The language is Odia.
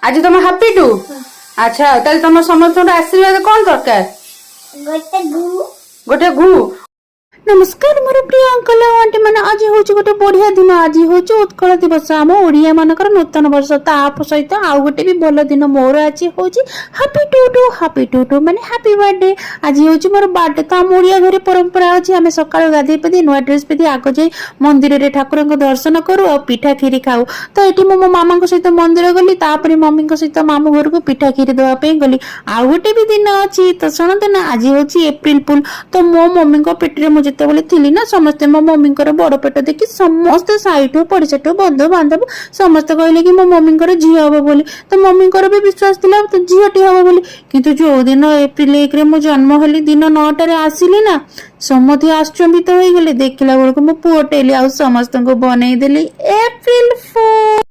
ଆଜି ତମ ହାପି ଟୁ। ଆଚ୍ଛା, ତାହେଲେ ତମ ସମସ୍ତଙ୍କର ଆଶୀର୍ବାଦ କଣ ଦରକାର? ଗୋଟେ ଗୁ। ଗୋଟେ ଘୁ। ନମସ୍କାର ମୋର ପ୍ରିୟ ଅଙ୍କଲ ଆଉ ଆଣ୍ଟି ମାନେ। ଆଜି ହଉଛି ଗୋଟେ ବଢିଆ ଦିନ। ଆଜି ହଉଛି ଉତ୍କଳ ଦିବସ, ଆମ ଓଡିଆ ମାନଙ୍କର ନୂତନ ବର୍ଷ। ତା ସହିତ ଆଉ ଗୋଟେ ବି ଭଲ ଦିନ ମୋର। ଆଜି ହଉଛି happy to two, happy to two ମାନେ ହାପି ବାର୍ଥଡେ। ଆଜି ହଉଛି ମୋର ବାର୍ଥଡେ। ତ ଆମ ଓଡିଆ ଘରେ ପରମ୍ପରା ଅଛି, ଆମେ ସକାଳୁ ଗାଧେଇ ପାଧେଇ ନୂଆ ଡ୍ରେସ ପିନ୍ଧି ଆଗ ଯାଇ ମନ୍ଦିରରେ ଠାକୁରଙ୍କ ଦର୍ଶନ କରୁ ଆଉ ପିଠା କ୍ଷୀରି ଖାଉ। ତ ଏଠି ମୁଁ ମୋ ମାମାଙ୍କ ସହିତ ମନ୍ଦିର ଗଲି, ତାପରେ ମମିଙ୍କ ସହିତ ମାମୁଁ ଘରକୁ ପିଠା କ୍ଷୀରି ଦେବା ପାଇଁ ଗଲି। ଆଉ ଗୋଟେ ବି ଦିନ ଅଛି, ତ ଶୁଣନ୍ତୁ ନା, ଆଜି ହଉଛି ଏପ୍ରିଲ ଫୁଲ। ତ ମୋ ମମିଙ୍କ ପେଟରେ ମୁଁ ଯେତେବେଳେ ଥିଲି ନା, ସମସ୍ତେ ମୋ ମମିଙ୍କର ବଡ ପେଟ ଦେଖି ସମସ୍ତେ ସାଇଠୁ ପଡ଼ିଶାଠୁ ବନ୍ଧୁ ବାନ୍ଧବ ସମସ୍ତେ କହିଲେ କି ମୋ ମମିଙ୍କର ଝିଅ ହବ ବୋଲି। ତ ମମିଙ୍କର ବି ବିଶ୍ୱାସ ଥିଲା ତ ଝିଅଟି ହବ ବୋଲି। କିନ୍ତୁ ଯୋଉ ଦିନ ଏପ୍ରିଲ 1ରେ ମୁଁ ଜନ୍ମ ହେଲି, ଦିନ 9ଟାରେ ଆସିଲି ନା, ସମସ୍ତେ ଆଶ୍ଚମ୍ବିତ ହେଇଗଲେ। ଦେଖିଲା ବେଳକୁ ମୋ ପୁଅଟେ ହେଲି ଆଉ ସମସ୍ତଙ୍କୁ ବନେଇଦେଲି ଏପ୍ରିଲ ଫୁଲ।